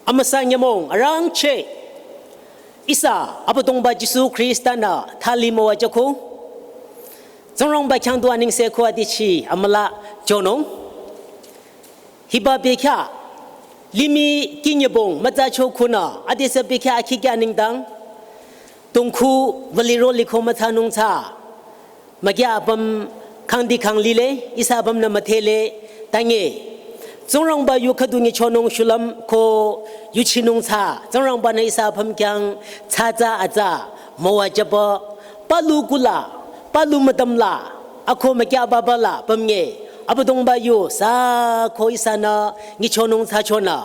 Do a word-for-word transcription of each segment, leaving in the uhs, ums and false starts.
Amüsa nyümong arangcheh ihsa Abüdongba Jisu Khrista-nü thali müwajüko, Tsingrangba khyang du anengse ko adichi amüla jünung. Hiba bekhyah limih kinyübong mütsacho khunü adesü bekhyah akhikya nengdang, tongkhu vüliro liko mütsanung tsü mükyah apüm khangdi khang lile, ihsa apümnü müdhele, tange Tsingrangba yu khüdu nyichonung shulüm ko yuchinung tsü Tsingrangba-nü ihsa apüm khyang tsatsa atsa müwajüba, palu kula, palu müdümla, ako mükyah baba la pümnge Abüdongba yu sü ko ihsanü nyichonung thsachonü,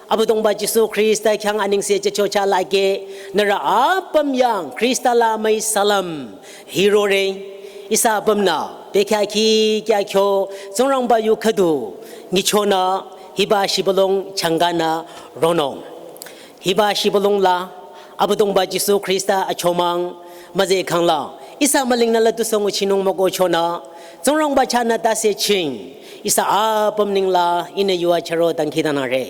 Abüdongba Jisu Khrista khyang anengse jücho chah lake, nührü apüm yang Khrista la müi salam hirore. Ihsa apümnü bekhyah khikya kyo Tsingrangba yu khüdu nyichonü hiba shibülung changkanü ronung. Hiba shibülung la Abüdongba Jisu Khrista achomang müzeh khangla ihsa mülingnü la tusü nguchinung mükohchonü, Tsingrangba chahnü tase ching ihsa apüm nengla ihnü yuva chüro dangkhidangnangre.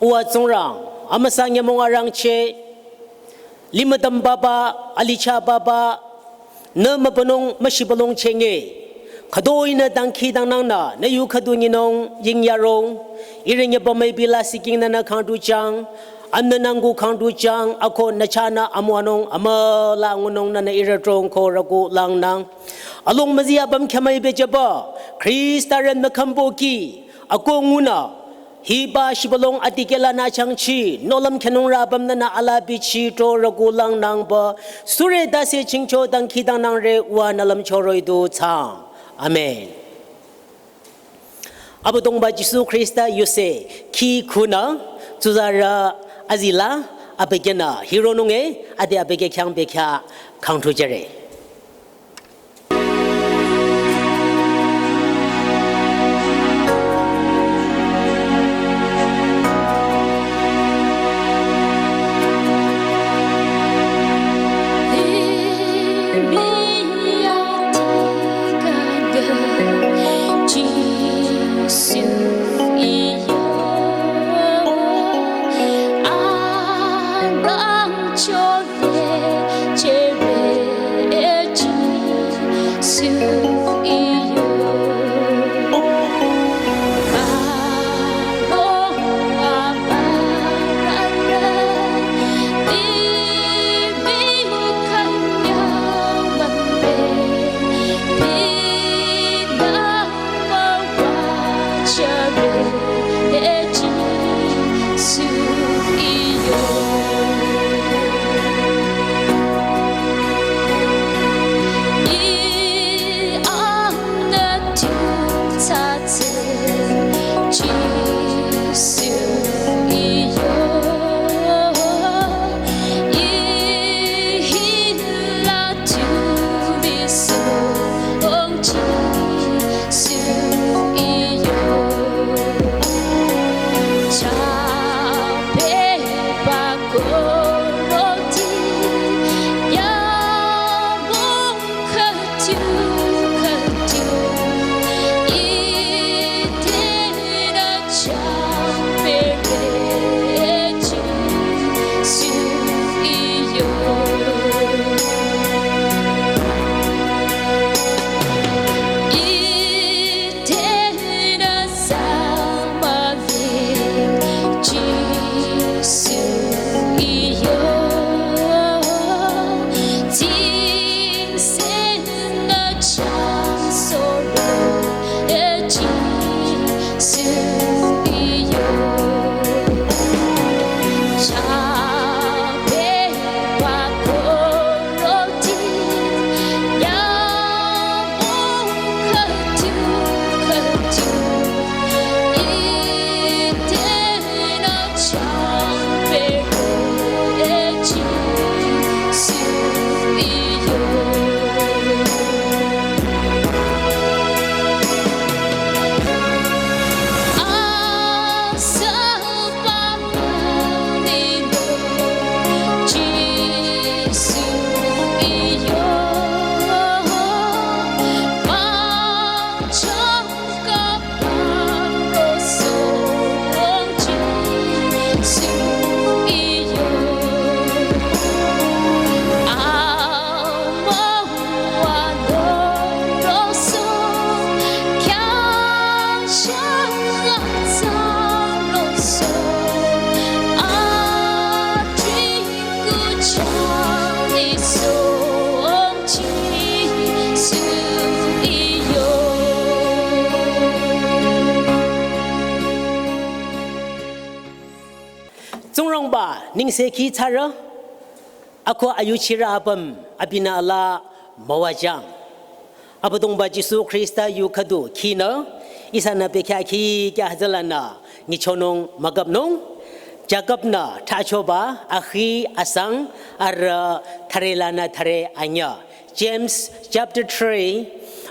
Uwa Tsingrang, amüsa nyümong arangcheh, limüdüm baba, alicha baba, nü mübünung müshibülung chenge, khütoinü dangkhidangnangnü nü yu khüdu nyinung yingyaro. Ihrü nyüba müipi la siking nünü khangdu chang, amnü nangku khangdu chang, ako nü chahnü amüwanung amüla ngunung nünü ihrü trong ko rüku langnang. Along müzi apüm khyamüi bejüba Khrista-rü nü khümbo ki, ako ngunü hiba shibülung adikehlanü changchi nohlüm khenungrü apüm nünü ala bichi tro rüku langnangba, sürü tase chingcho dangkhidangnangre, uwa nü lümcho roh-i du thsaang. Amen. Abüdongba Jisu Khrista yuse khi khunü tsuzarü azila abükyünü hironunge, ade abükyü khyang bekhyah khangthu jüre. Ningse khi tsarü, ako ayuchirü apüm abinü ala müwajang. Abüdongba Jisu Khrista yu khüdu khinü, ihsanü bekhyah khi kya hütsülanü nyichonung mükapnung. Jakob-nü thrachoba akhi asang arüh thürelanü thüre anyü. James chapter three,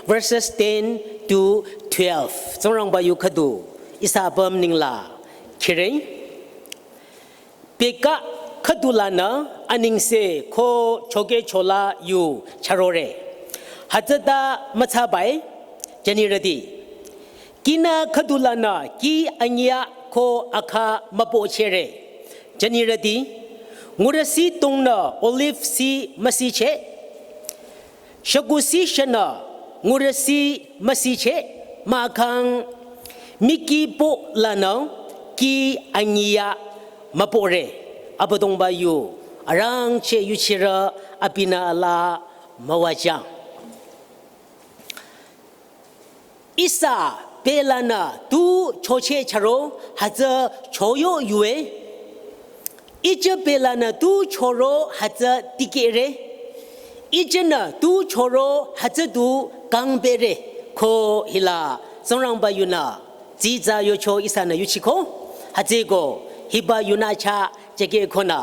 verses ten to twelve. Tsingrangba yu khüdu ihsa apüm nengla khireng. Bekhyah khüdulanü aningse ko chokehchola yu chürore. Hütsüta mütsabai, jünirüti. Kinü khüdulanü kih anyia ko akha mübochere. Jünirüti, ngurüsi tungnü olive si müsiche. Shükuhsi shünü ngurüsi müsiche, mahkhang mikipolanü kih anyia mübore. Abüdongba yu arangcheh yuchirü abinü ala müwajang. Ihsa belanü tu chocheh chüro hütsü choyo yue. Ije belanü tu choro hütsü dikehre. Ijenü tu choro hütsü du kangpehre. Ko hila Tsingrangba yunü tsitsa yocho ihsanü yuchiko. Hütsüeko hiba yunü chah jekehkonü,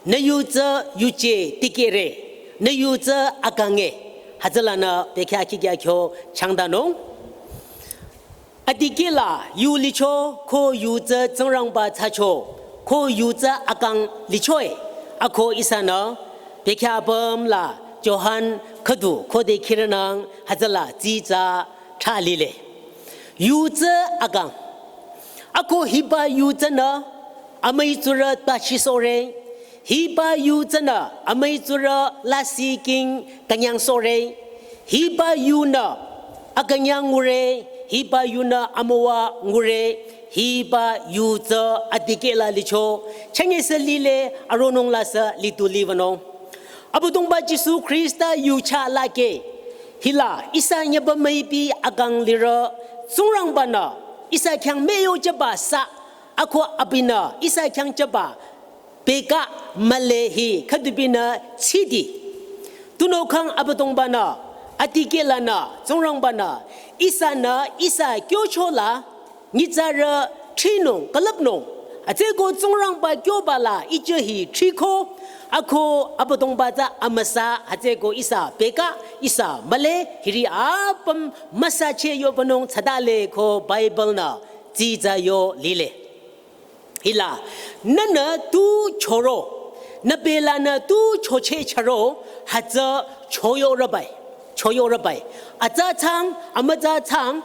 nü yu tsü yuje dikehre, nü yu tsü akange. Hütsülanü bekhyah khi kya kyo changdanung. Adikehla yu licho ko yu tsü Tsingrangba thsacho, ko yu tsü akang lichoe. Ako ihsanü bekhyah apüm la Johan khüdu khode khirenang hütsüla tsitsa thra lile. Yu tsü akang. Ako hiba yu tsünü amüi tsurü tbachisohre. Hiba yu tsünü amüi tsurü lasih king künyangsohre. Hiba yunü akünyang ngure, hiba yunü amüwa ngure, hiba yu tsü adikehla licho. Chünye sü lile aronung la sü litu liwünung. Abüdongba Jisu Khrista yu chah lake. Hila ihsa nyeba müipi akang lirü Tsingrangba-nü ihsa khyang müyo jüba sü, ako abinü ihsa khyang jüba bekhyah mühle hi khüdubinü tsidi. Tunüo khang Abüdongba-nü, adikehlanü, Tsingrangba-nü ihsanü ihsa kyochola nyitsarü thrinung külüpnung. Hütsüeko Tsingrangba kyoba la ije hi thriko. Ako Abüdongba tsü amüsa, hütsüeko ihsa bekhyah, ihsa mühle, hiri apüm müsacheh yowünung thsadale ko Bible-nü tsitsa yo lile. Hila, nünü tu choro, nü belanü tu chocheh chüro, hütsü choyorübai, choyorübai. Atsa thsang, amütsa thsang,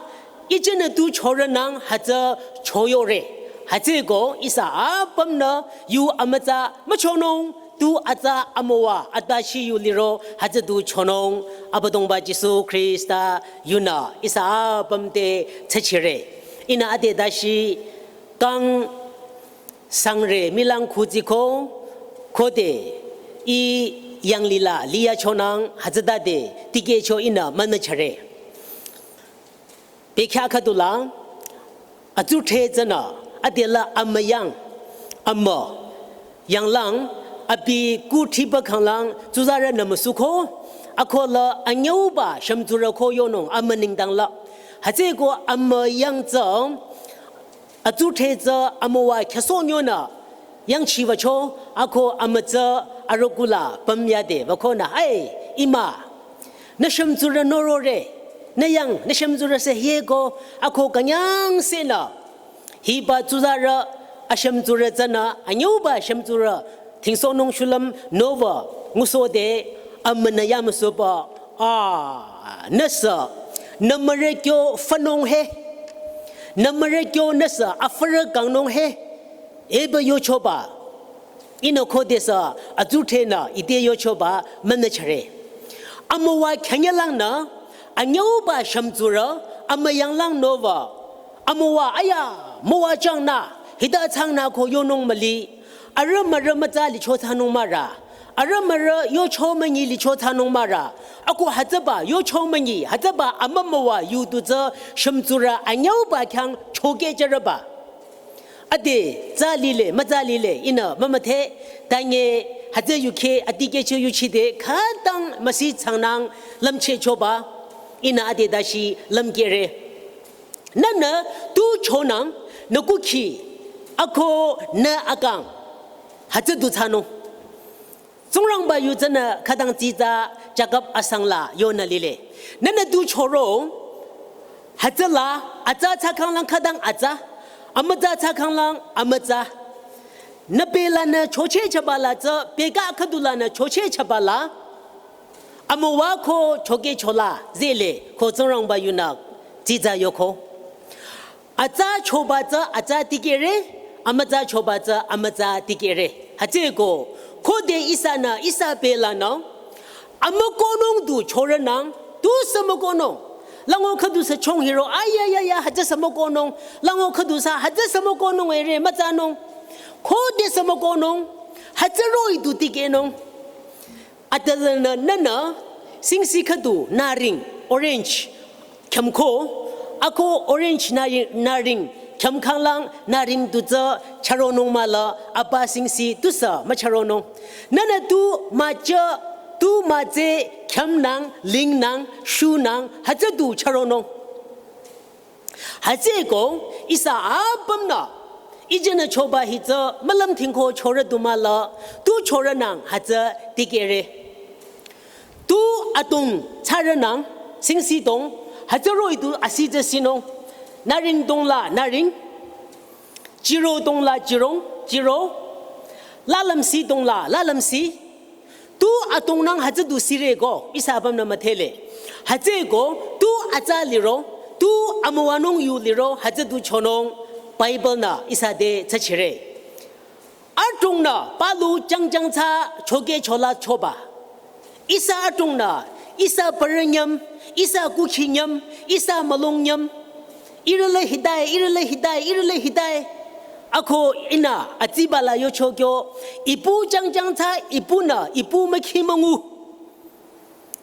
ijenü tu chorünang hütsü choyore. Hütsüeko ihsa apümnü yu amütsa müchonung, tu atsa amüwa atbachi yu liro hütsü tu chonung. Abüdongba Jisu Khrista yunü ihsa apüm te tsachire. Ihnü ade dashi kang sangre milang khutsiko, khode ih yanglila liyachonang hütsütade tikehcho ihnü münüchare. Bekhyah khüdula atsudhre tsünü adela amüyang, amü yanglang, abi kuthriba khanglang tsuzarünü müsuko, akola anyüuba shümtsurü ko yonung amü nengdang la. Hütsüeko amüyang tsü atsudhre tsü amüwa khyasonyonü yangchiwücho, ako amü tsü arüh kula pümyade wükonü, "Ai, ima, nü shümtsurü norore, nü yang, nü shümtsurü sü hieko, ako künyangsehnü hiba tsuzarü ashümtsurü tsünü anyüuba shümtsurü thingsohnung shulüm nowü ngusode." Amünü yamüsohba, "A, nüsü nümürü kyo fünung he, nümürü kyo nüsü afürü kangnung he," eba yochoba. Ihnü khodesü atsudhrenü ite yochoba münüchare. Amüwa khyangyalangnü anyüuba shümtsurü amüyanglang nowü, amüwa aya, müwajang nü, hita thsangnü ko yonung müli, arüh mürü mütsa licho thsanung mara, arüh mürü yocho münyi licho thsanung mara, ako hütsüba yocho münyi, hütsüba amümüwa yu tu tsü shümtsurü anyüuba khyang chokehjüreba. Ade, tsa lile, mütsa lile, ihnü mümüdhe, tange, hütsü yukhe, adikehcho yuchide, khütang müsi tsangnang, lümchehchoba, ihnü ade dashi, lümkehre. Nühnü, tu chonang, nü kukhi, ako, nü akang, hütsü du thsanung. Tsingrangba yu tsünü khütang tsitsa Jakob asangla yonü lile. Nühnü tu choro, hütsüla, atsa tsakhanglang khütang atsa, amütsa tsakhanglang amütsa. Nü pelanü chochehchaba la tsü, peka khüdulanü chochehchaba la, amüwa ko chokehchola, zele, ko Tsingrangba yunü, tsitsa yoko. Atsa choba tsü atsa tikehre, amütsa choba tsü amütsa tikehre. Hütsüeko, khode ihsanü, ihsa pelanü, amükohnung du choronang, tusü mükohnung. Lango khüdusü chong hiro, ayayaya, hütsüsü mükohnung. Lango khüdusü, hütsüsü mükohnung ere, mütsanung. Khodesü mükohnung, hütsü roh-i du tikehnung. Atülanü nühnü, singsi khüdu, naring, orange, khyamko, ako orange nari-, naring, khyamkhanglang, naring du tsü, charonung mala, apa singsi, tusü, mücharonung. Nühnü tu, mücha, tu mütse, khyamnang, lingnang, shunang, hütsü du, charonung. Hütsüeko, ihsa apümnü, ijenü choba hi tsü, mülüm thingko chorü du mala, tu choronang, hütsü tikehre. Tu atong, charonang, singsi tong, hütsü roh-i du asi tsü sinung, naring tongla, naring, chiro tongla, chirong, chiro, lalümsi tongla, lalümsi, tu atongnang hütsü du sireko, ihsa apümnü müdhele. Hütsüeko, tu atsa liro, tu amüwanung yu liro, hütsü du chonung, Bible nü, ihsa te tsachire. Atongnü, palu jangjang tsü, chokehchola choba. Ihsa atongnü, ihsa paranyam, ihsa kukhinyam, ihsa mülungnyam, ihrü le hidai, ihrü le hidai, ihrü le hidai. Ako ihnü atsiba la yocho kyo, ipu jangjang tsü, ipunü, ipu mükhi müngu.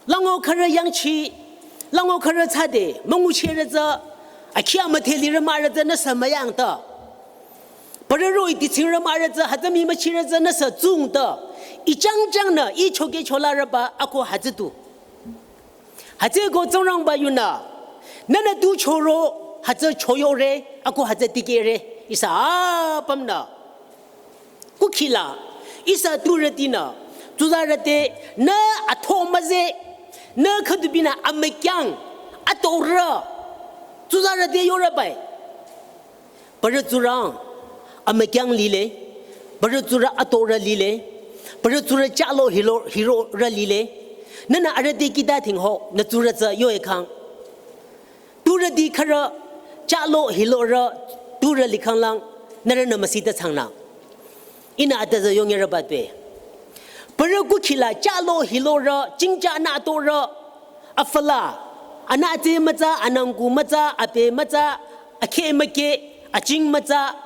Lango khürü yangchi, lango khürü tsüde, münguchire tsü, akhi amüdhe lire müre tsü nüsü müyang ta. Parü roh-i ditsingre müre tsü, hütsü mii müchire tsü nüsü tsung ta. I jangjang nü, i chokehchola reba, ako hütsü du. Hütsüeko Tsingrangba yunü, nühnü tu choro, hütsü choyore, ako hütsü tikehre, ihsa apümnü. Kukhila, ihsa turütinü, tsuzarüte, nü atho müze, nü khüdubinü amükyang, atorü, tsuzarüte yorebai. Parü tsurü, amükyang lile, parü tsurü atorü lile, parü tsurü chalo hilo, hirorü lile, nühnü arüh te kita thingho, nü tsurü tsü yoekhang. Turüti khürü, chalo hilorü, turü likhanglang, nührünü müsita tsangnang. Ihnü atüzü yongyereba tue. Parü kukhila chalo hilorü, chingcha nü atorü, afala, anü ate mütsa, anangku mütsa, ape mütsa, akhe müke, aching mütsa,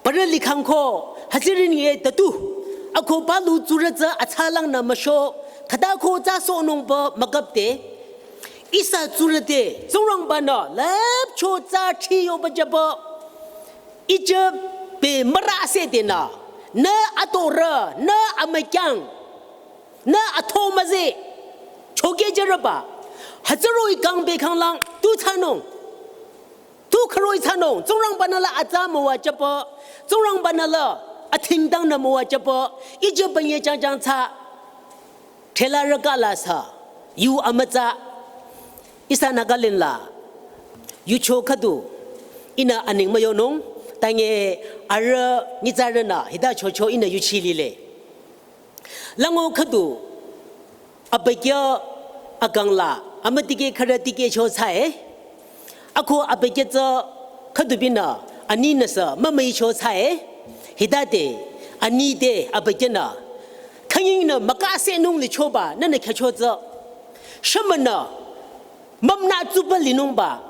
parü likhangko, hütsüri nye tatu, ako palu tsurü tsü atsalang nü müsho, khütako tsü sohnungba mükapte, ihsa tsurüte, Tsingrangbanü, lüpcho tsü chiyoba jüba, Ijip pe mürase denü, nü atorü, nü amükyang, nü atho müze, chokehjüreba, hütsü roh-i kang bekhanglang, tu thsanung, tu khüroi thsanung, Tsingrangbanü la atsa müwa jüba, Tsingrangbanü la athingdang nü müwa jüba, Ijip banye jangjang tsü, thela rüka la sa, yu amütsa, ihsa Nagaland la, yucho khüdu, ihnü aning müyonung, tange arüh nyitsarünü, hita chocho ihnü yuchi lile. Lango khüdu, abükyü akang la, amüdikeh khürü dikehcho thsae, ako abükyü tsü khüdubinü, aninüsü, mümüicho thsae, hita te, ani te, abükyünü, khanyingnü mükase nung lichoba, nünü khyücho tsü, shümünü, mümnü tsuba linungba,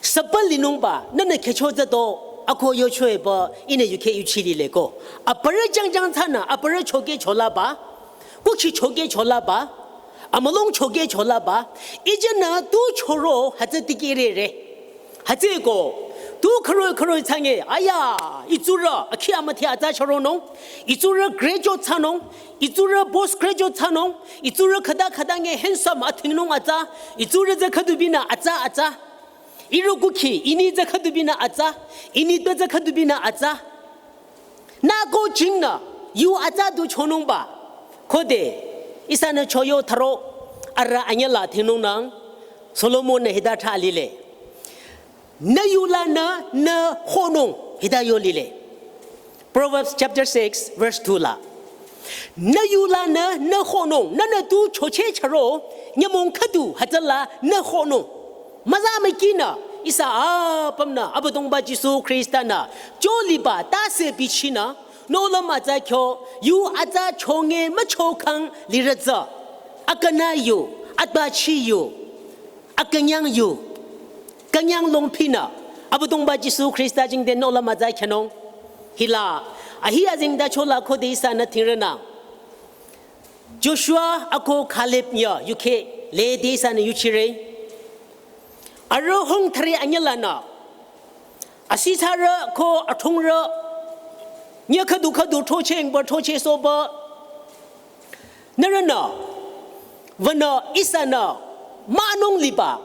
süba linungba, nünü khyücho tsü to, ako yochoeba, ihnü yukhe yuchi lile ko. Aparü jangjang thsanü, aparü chokehcho laba, kukhi chokehcho laba, amülung chokehcho laba, ijünü tu choro, hütsü dikehrere. Hütsüeko, Tu khürü khürü thsange, aya, itsurü, akhi amüthi atsa charonung, itsurü graduate thsanung, itsurü post graduate thsanung, itsurü khüta khüta nge handsome athingnung atsa, itsurü tsü khüdubinü atsa atsa. Ihrü kukhi, ini tsü khüdubinü atsa, ini tsü khüdubinü atsa. Nü ko jingnü, yu atsa du chonungba. Khode, ihsanü choyo tharo, arüh anyüla thingnungnang, Solomon-nü hita thra lile. Nü yulanü, nü khonung, hita yo lile. Proverbs chapter six, verse two la. Nü yulanü, nü khonung, nünü tu choche charo, nyümong khüdu, hütsüla, nü khonung. Müza mükinü, ihsa apümnü, Abüdongba Jisu Khrista-nü, choliba, tase bichinü, nohlüm atsa kyo, yu atsa chonge müchokhang lirütsü. Akünü yu, atbachi yu, akünyang yu, künyang longpinü, Abüdongba Jisu Khrista jingte nohlüm atsa kyanung. Hila, ahi azingda chola khode ihsanü thingrünü. Joshua ako Caleb nyü, yuke, lede ihsanü yuchire. Arüh hung thare anyülanü. Asisarü ko athungrü. Nyü khüdu khüdu thocheng ba thoche soba. Nührünü. Wünü ihsanü. Münung liba.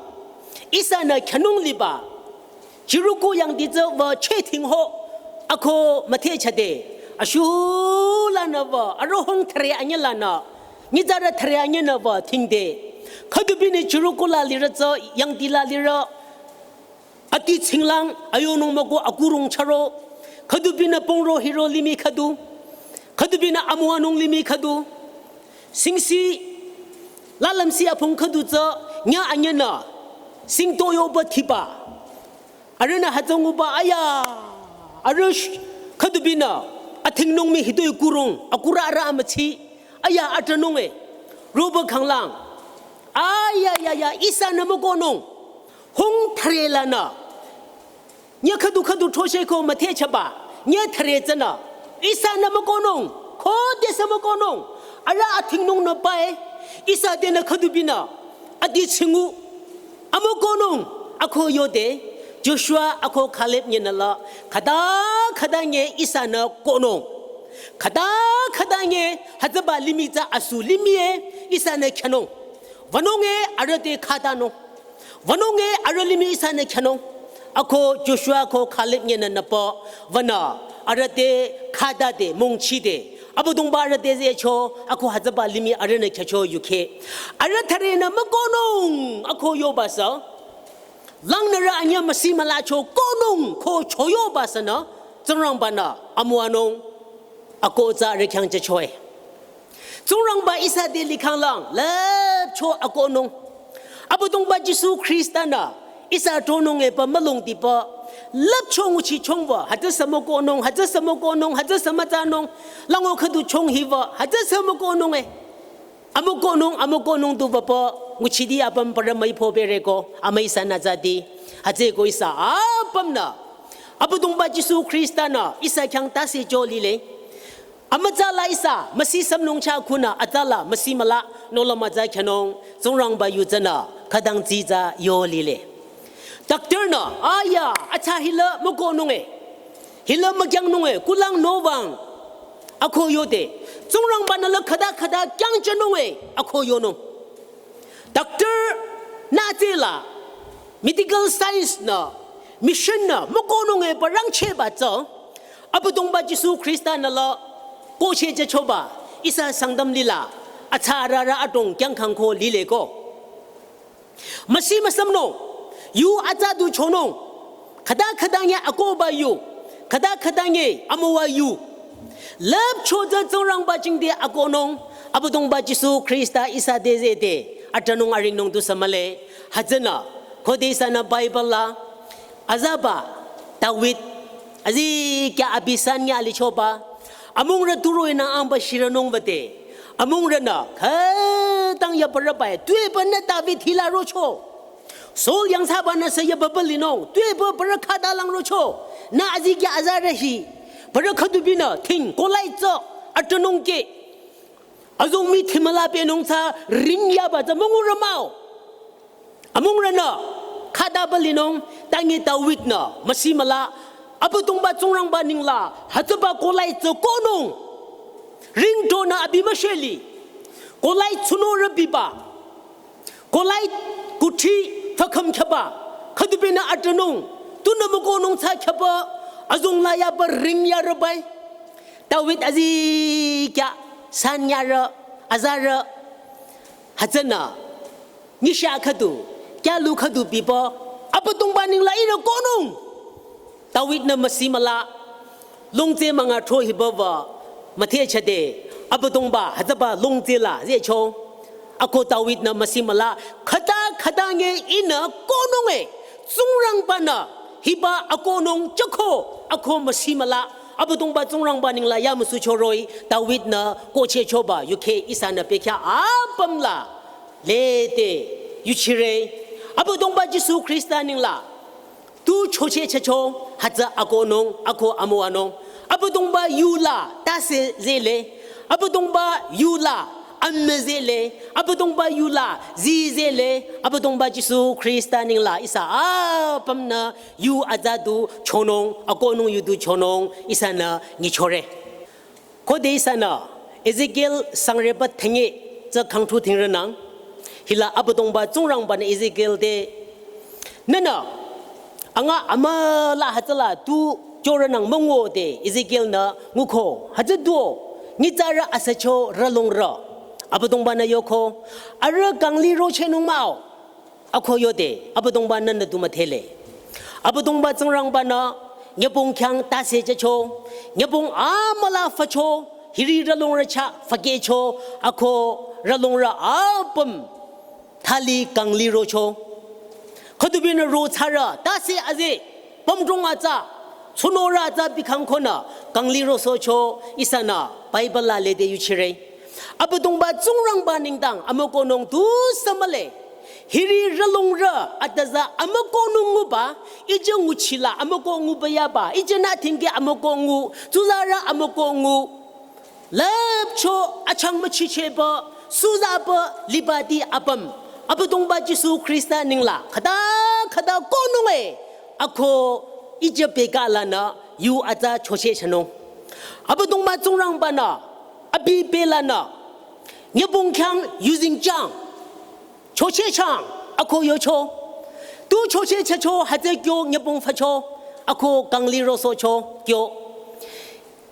Ihsanü kyanung liba. Jericho yangdi tsü wü cheting ho. Ako müthehchade. Ashulanü wü. Arüh hung thare anyülanü. Nyitsarü thare anyünü wü tingde. Khüdubinü Jericho la lirü tsü yangdi la lirü. Ati tsinglang ayonung müko akurung charo. Khüdubinü pongro hiro limih khüdu. Khüdubinü amüwanung limih khüdu. Singsi. Lalümsi apong khüdu tsü nyü anyünü. Singto yoba thiba. Arühnü hütsü nguba aya. Arüh sh-, khüdubinü. Athingnung mii hitoi kurung. Akurü arüh amüchi. Aya atranung e. Roba khanglang. Aya ya ya. Ihsanü mükohnung. Hung thare lanü. Nyü khüdu khüdu thoshe ko müthehchaba. Nyü thare tsünü. Ihsanü mükohnung. Khodesü mükohnung. Arüh athingnungnü bai. Ihsa tenü khüdubinü. Adi chingu. Amükohnung, ako yode, Joshua ako Caleb nyünü la, khüta khüta nge ihsanü kohnung. Khüta khüta nge hütsüba limih tsü asu limih e, ihsanü kyanung. Wünung e arüh te khatanung. Wünung e arüh limih ihsanü kyanung. Ako Joshua ako Caleb nyünü nüpü, wünü arüh te khatade, mongchide. Abüdongba arüh te zehcho, ako hütsüba limih arühnü kyacho yuke. Arüh tharenü mükohnung, ako yobasü. Langnürü anyü müsi mülacho kohnung, ko choyobasünü, Tsingrangbanü, amüwanung, ako tsü arüh khyang jüchoe. Tsingrangba ihsa te likhanglang, lüpcho akohnung. Abüdongba Jisu Khrista-nü, ihsa tronung epü mülung dipü, lüpcho nguchi chongba, hütsüsü mükohnung, hütsüsü mükohnung, hütsüsü mütsanung, lango khüdu chong hiba, hütsüsü mükohnung e. Amükohnung, amükohnung du bapü, nguchidi apüm parü müi pho bereko, amüi ihsanü zadi, hütsüeko ihsa apümnü. Abüdongba Jisu Khrista-nü, ihsa khyang tase jolile. Amütsa la ihsa, müsi sümnung chah khunü, atsa la, müsi müla, nohlüm atsa kyanung, Tsingrangba yu tsünü, khütang tsitsa yolile. Doctor-nü, aya, atsa hila mükohnung e. Hila mükyangnung e, kulang novang. Ako yode, Tsingrangba-nü la khüta khüta kyangjünung e, ako yonung. Doctor-nü tsüla, medical science-nü, mission-nü, mükohnung epü rangchehba tsü, Abüdongba Jisu Khrista-nü la, kohcheh jüchoba, ihsa Sangtam lila, atsa rara adrong kyangkhang ko lileko. Müsi müsümnung, yu atsa du chonung, khüta khüta nge akohba yu, khüta khüta nge amüwa yu. Lüpcho tsü Tsingrangba jingte akohnung, Abüdongba Jisu Khrista ihsa te zehde, atranung aringnung tusü mühle, hütsünü, khode ihsanü Bible la, azaba, David, azikyah abi san nge alichoba, amungrü turo inü angba shiranung bate, amungrünü, khütang yaparü bai, tuepü nü David hila rocho. Saul yangthsabanü sü yababa linung, tuepü parü khüta lang rocho. Nü azikyah azarü hi, parü khüdubinü, thing, kolai tsü, atranung ke. Azong mii thimüla pehnung tsü ring yaba tsü müngurü mah-o. Amungrünü, kha Adaba linung, tangi David nü, müsi müla, Abüdongba Tsingrangba ningla, hütsüba Goliath tsü kohnung. Ringto nü abi müsheli. Goliath tsunü rübiba. Goliath kuthsi fakam khaba. Khüdubinü atanung. Tunü mükohnung tsü khaba. Azong la yaba ring yarübai. David azikyah, san yarü, azarü. Hütsünü. Nyisha khüdu, kyalu khüdu biba, Abüdongba ningla ihrü kohnung. David nü müsi müla, longtse münga thro hiba wü, müthe chade, Abüdongba, hütsüba longtse la, zecho. Ako David nü müsi müla, khüta khüta nge ihnü kohnung e, Tsingrangba nü, hiba akohnung chako, ako müsi müla, Abüdongba Tsingrangba ningla yamüsu choroh-i, David nü kohcheh choba, yukheh ihsanü pekya apüm la. Lede, yuchire, Abüdongba Jisu Khrista ningla. Tu chocheh chacho, hütsü akohnung, ako amüwanung. Abüdongba yula, tase zele. Abüdongba yula, amme zele. Abüdongba yula, zi zele. Abüdongba Jisu Khrista ningla, ihsa apümnü, yu aza du chonung, akohnung yu du chonung, ihsanü, nyichore. Khode ihsanü, Ezekiel sangreba thengi tsü khangthu thingrünang. Hila Abüdongba Tsingrangba nü Ezekiel te. Nünü, anga amüla hütsüla tu chorünang müngo te Ezekiel nü nguko. Hütsü duo, nyitsarü asacho rülongrü. Abüdongba nü yoko. Arüh kangli rochehnung mah-o. Ako yode, Abüdongba nünü du müdhele. Abüdongba Tsingrangba nü, nyübong khyang tase chacho, nyübong amüla facho, hiri rülongrü chah fakehcho, ako rülongrü apüm, thali kangli rocho. Khüdubinü ro tsarü, tase aze, pümdrong atsa, tsunü rü atsa bikhang konü, kangli rosohcho, ihsanü, Bible la lede yuchire. Abüdongba Tsingrangba nengdang, amükohnung tusü mühle. Hiri rülongrü, ataza amükohnung nguba, ije nguchila amükoh nguba yaba, ije nü thingke amükoh ngu, tsuzarü amükoh ngu. Lüpcho achang müchicheba, suzaba libati apüm. Abüdongba Jisu Khrista nengla, khüta khüta kohnung e, ako ije peka lanü, yu atsa chocheh chanung. Abüdongba Tsingrangba nü, abi pela nü, nyübong khyang yuzeng chang, chocheh chang, ako yocho. Tu chocheh chacho, hütsü kyo nyübong facho, ako kangli rosohcho, kyo.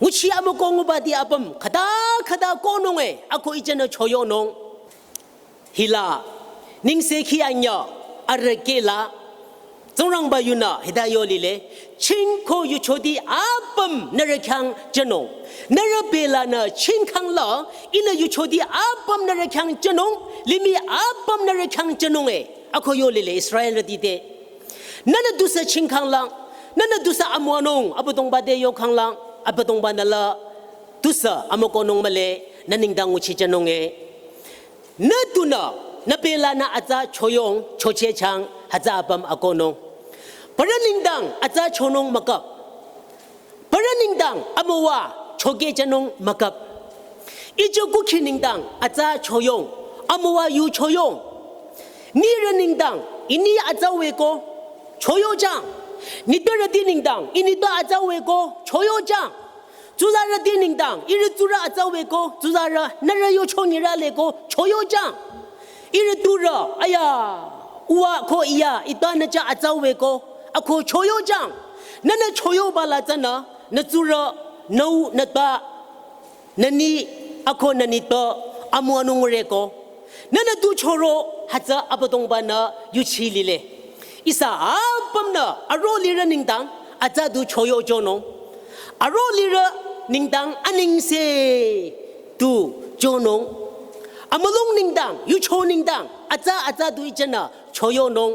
Nguchi amükoh ngubati apüm, khüta khüta kohnung e, ako ijenü choyonung. Hila, nengsekhi anyüh, arüh kehla, Tsingrangba yunü, hita yo lile, chingko yuchoti apüm nührü khyang jünung. Nührü pela nü chingkhang la, ihnü yuchoti apüm nührü khyang jünung, limih apüm nührü khyang jünung e, ako yo lile Israelrüti te. Nünü tusü chingkhang lang, nünü tusü amüwanung, Abüdongba te yokhang lang, Abüdongba nü la, tusü amükohnung mühle, nü nengdang nguchi jünung e. Nü tunü, nü pela nü atsa choyong, chocheh chang, hütsü apüm akohnung. Parü nengdang atsa chonung mükap. Parü nengdang amüwa chokeh jünung mükap. Ije kukhi nengdang atsa choyong, amüwa yu choyong. Nirü nengdang, ini atsa weko, choyo jang. Nitpürüti nengdang, ini tpü atsa weko, choyo jang. Tsuzarüti nengdang, ihrü tsurü atsa weko, tsuzarü, nührü yocho nyirü leko, choyo jang. Ihrü turü, aya, uwa ko iya, itpü nü chah atsa weko, ako choyo jang. Nünü choyoba la tsünü, nü tsurü, nü u, nü tpü, nü ni, ako nü nitpü, amüwanung reko. Nünü tu choro, hütsü Abüdongba nü yuchi lile. Ihsa apümnü, aro lirü nengdang, atsa du choyo jonung. Aro lirü nengdang, anengse du jonung. Amülung nengdang, yucho nengdang, atsa atsa du ijenü, choyonung,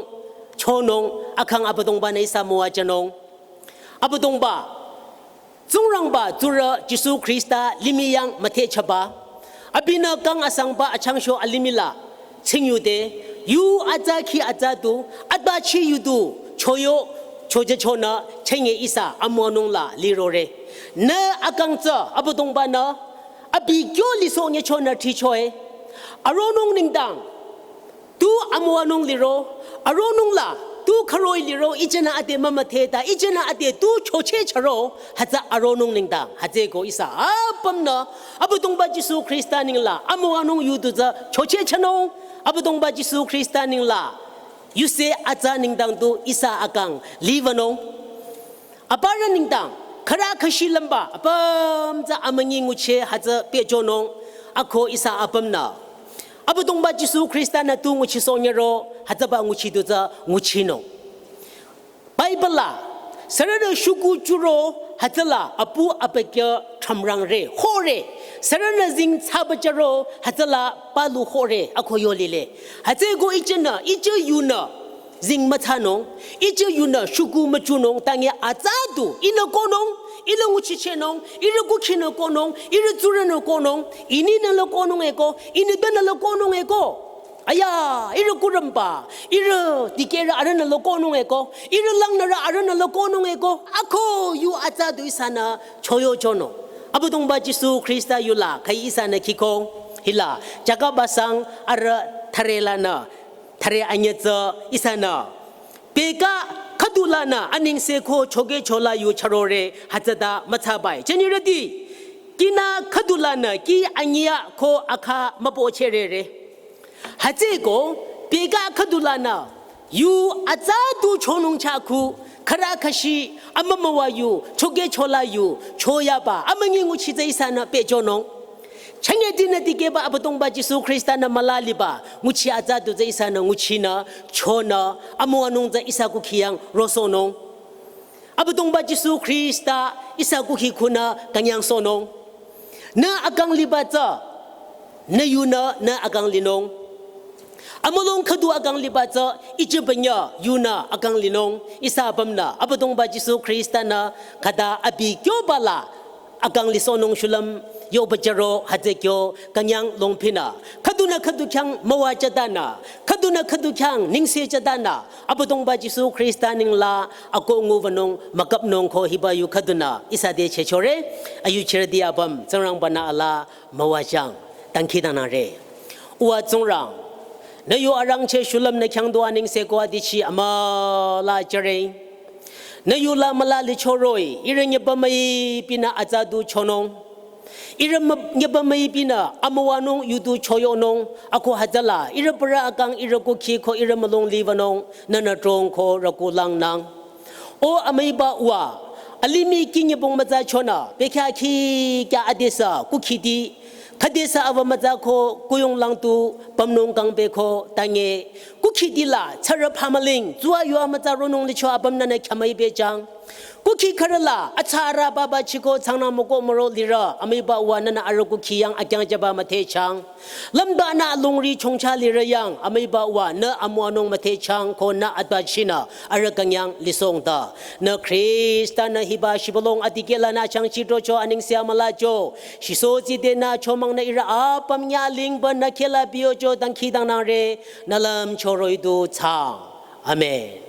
chonung, akhang Abüdongba nü ihsa müwajünung. Abüdongba, Tsingrangba tsurü Jisu Khrista limih yang müthehchaba. Abinü kang asangba achangsho alimih la. Tsingyude, yu atsa khi atsa du, atbachi yudu, choyo, chojüchonü, chenge ihsa amüwanung la lirore. Nü akang tsü, Abüdongba nü, abi kyo lisoh nyechonü thichoe. Aronung nengdang, tu amüwanung liro, aronung la, tu khüroi liro, ijenü ade mümüdhe ta, ijenü ade tu chocheh chüro, hütsü aronung nengdang, hütsüeko ihsa apümnü, Abüdongba Jisu Khrista nengla, amüwanung yu du tsü chocheh chünung, Abüdongba Jisu Khrista nengla, yuse atsa nengdang du ihsa akang liwünung. Aparü nengdang, khürü khüshi lümba, apüm tsü amünyi nguchi hütsü pehjünung, ako ihsa apümnü. Abüdongba Jisu Khrista-nü tu nguchisoh nyiro, hütsüba nguchi du tsü nguchinung. Bible la, sürünü shükuh chüro, hütsüla apu abükyü thrümrangre, hore, sürünü zing tsaba jüro, hütsüla palu hore, ako yo lile. Hütsüeko ijenü, ije yunü, zing müthsanung, ije yunü shükuh müchonung, tange atsa du, ihnü kohnung, ihnü nguchichehnung, ihrü kukhinü kohnung, ihrü tsurünü kohnung, ininü la kohnung eko, inibenü la kohnung eko. Aya, ihrü kurümba, ihrü dikehrü arühnü la kohnung eko, ihrü langnürü arühnü la kohnung eko, ako yu atsa du ihsanü choyo chonung. Abüdongba Jisu Khrista yula, khüi ihsanü kihkong, hila, Jakob asang arüh thüre lanü, thüre anyütsü ihsanü. Peka khüdulanü anengse ko choke chola yu chürore hütsüta mütsabai. Jünirüti, kihnü khüdulanü kih anyia ko akha müpocherere. Hütsüeko, peka khüdulanü, yu atsa du chonung chakhu, khürü khüshi, amümüwa yu, choke chola yu, choyaba, amünyi nguchi tsü ihsanü pehjünung. Chünye dinü dikehba Abüdongba Jisu Khrista-nü müla liba, nguchi atsa du tsü ihsanü nguchinü, chonü, amüwanung tsü ihsa kukhi yang rosohnung. Abüdongba Jisu Khrista ihsa kukhi khunü künyangsohnung. Nü akang liba tsü, nü yunü, nü akang linung. Amülung khüdu akang liba tsü, ije benya yunü akang linung. Ihsa apümnü, Abüdongba Jisu Khrista-nü, khüta abi kyoba la, akang lisohnung shulüm, yoba jüro, hütsü kyo, künyang longpinü. Khüdunü khüdu khyang müwa jütanü, khüdunü khüdu khyang nengse jütanü, Abüdongba Jisu Khrista nengla, ako nguwünung, müküpnung ko hiba yu khüdunü, ihsa te chechore, ayu chirdi apüm, Tsingrangba-nü ala, müwajüng, dangkhidangnangre. Uwa Tsingrang, nü yo arangcheh shulüm nü khyang du anengse ko adichi amüla jüre. Nü yula müla lichoroh-i, ihrü nyübümüi pinü atsa du chonung. Ihrü mü-, nyübümüi pinü amüwanung yu du choyonung. Ako hütsüla, ihrü bürü akang ihrü kukhi ko ihrü mülung liwünung, nünü trong ko rükulangnang. O amüiba uwa, alimih kih nyübong mütsa chonü, bekhyah khikya adesü, kukhiti, khüdesü awa mütsa ko, kuyonglang tu, pümnung kangpeh ko, tange, kukhitila, tsürü phamüling, tsuwa yua mütsa ronung licho apümnü nü khyamüi pehjüng. Kukhi khürüla, atsarü baba chiko tsangnang müko müro lirü, amüiba uwa nünü arüh kukhi yang akyang jüba müthehjüng. Lümdanü alongri chongcha lirü yang, amüiba uwa nü amüwanung müthehjüng ko nü atbachinü, arüh künyang lisohng ta. Nü Khrista nü hiba shibülung adikehlanü changchi tocho anengse amülacho. Shiso tside nü chomang nü ihrü apüm nyülingba nü khehla biyocho dangkhidangnangre, nü lümcho roh-i du thsaang. Amen.